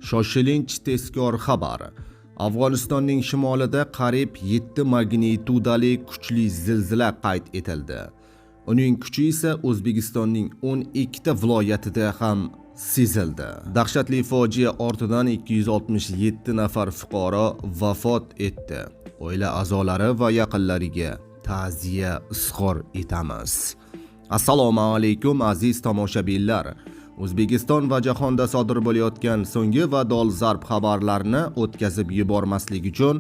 Shoshilinch tezkor xabar. Afg'onistonning shimolida qariyb 7 magnitudali kuchli zilzila qayd etildi. Uning kuchi esa O'zbekistonning 12 ta viloyatida ham sezildi. Dahshatli fojia ortidan 267 nafar fuqaro vafot etdi. Oila a'zolari va yaqinlariga ta'ziya izhor etamiz. Assalomu alaykum, aziz tomoshabinlar. O'zbekiston va jahonda sodir bo'layotgan so'nggi va dolzarb xabarlarni o'tkazib yubormaslik uchun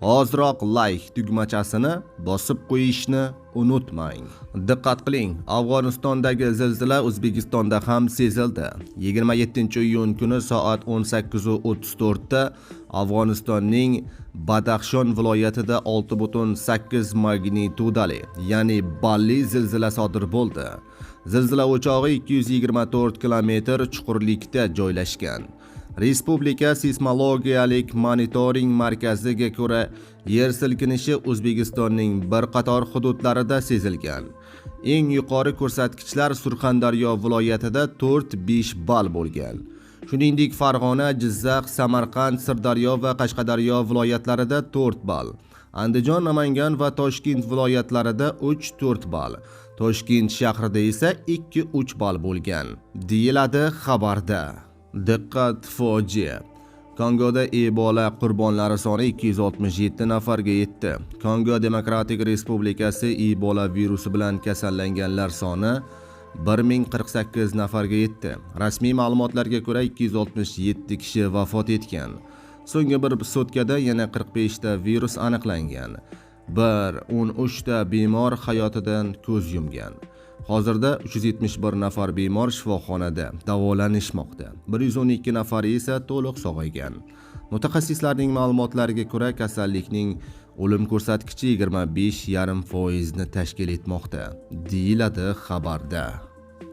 hoziroq layk tugmachasini bosib qo'yishni unutmang. Diqqat qiling, Afg'onistondagi zilzila O'zbekistonda ham sezildi. 27-iyun kuni soat 18:34 da Afg'onistonning Badaxshon viloyatida 6.8 magnitudali, ya'ni balli zilzila sodir bo'ldi. Zilzila o'chog'i 224 kilometr chuqurlikda joylashgan. Respublika seysmologiyalik monitoring markaziga ko'ra, yer silkinishi O'zbekistonning bir qator hududlarida sezilgan. Eng yuqori ko'rsatkichlar Surxondaryo viloyatida 4-5 ball bo'lgan. Shuningdek, Farg'ona, Jizzax, Samarqand, Sirdaryo va Qashqadaryo viloyatlarida 4 ball, Andijon, Namangan va Toshkent viloyatlarida 3-4 ball, Toshkent shahrida esa 2-3 ball bo'lgan, deyiladi xabarda. Diqqat, fojia! Kongoda Ebola qurbonlari soni 267 nafarga yetdi. Kongo Demokratik Respublikasi Ebola virusi bilan kasallanganlar soni 1048 nafarga yetdi. Rasmiy ma'lumotlarga ko'ra, 267 kishi vafot etgan. So'nggi bir sutkada yana 45 ta virus aniqlangan. 13 ta bemor hayotidan ko'z yumgan. Hozirda 371 nafar bemor shifoxonada davolanishmoqda. 112 nafari esa to'liq sog'aygan. Mutaxassislarning ma'lumotlariga ko'ra, kasallikning o'lim ko'rsatkichi 25,5% ni tashkil etmoqda, deyiladi xabarda.